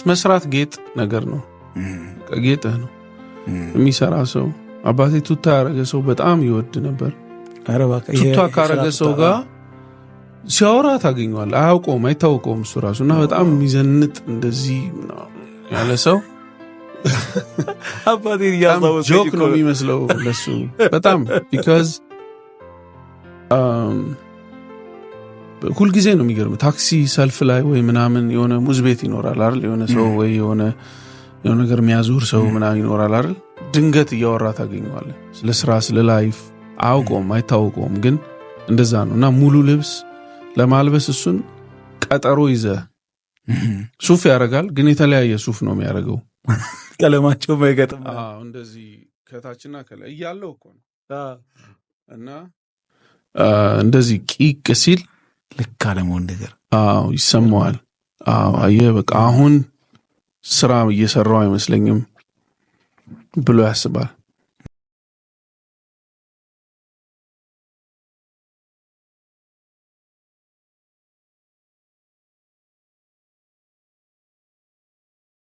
መስራት ጌጥ ነገር ነው፣ ጌጥህ ነው። የሚሰራ ሰው፣ አባቴ ቱታ ያደረገ ሰው በጣም ይወድ ነበር። ቱታ ካረገ ሰው ጋር ሲያወራ ታገኘዋለህ። አያውቀውም፣ አይታወቀውም እሱ ራሱ። እና በጣም የሚዘንጥ እንደዚህ ያለ ሰው አባቴን joke ነው የሚመስለው ለሱ በጣም፣ because ሁልጊዜ ነው የሚገርም፣ ታክሲ ሰልፍ ላይ ወይ ምናምን የሆነ ሙዝ ቤት ይኖራል አይደል? የሆነ ሰው ወይ የሆነ የሆነ ነገር የሚያዞር ሰው ምናምን ይኖራል አይደል? ድንገት እያወራ ታገኘዋለህ። ስለ ስራ፣ ስለ life። አያውቀውም፣ አይታወቀውም፣ ግን እንደዛ ነው። እና ሙሉ ልብስ ለማልበስ እሱን ቀጠሮ ይዘህ፣ ሱፍ ያደርጋል፣ ግን የተለያየ ሱፍ ነው የሚያደርገው። ቀለማቸው አይገጥም። እንደዚህ ከታችና ከላይ እያለው እኮ ነው። እና እንደዚህ ቂቅ ሲል ልክ አለመሆን ነገር። አዎ፣ ይሰማዋል። አዎ፣ አየህ፣ በቃ አሁን ስራ እየሰራው አይመስለኝም ብሎ ያስባል።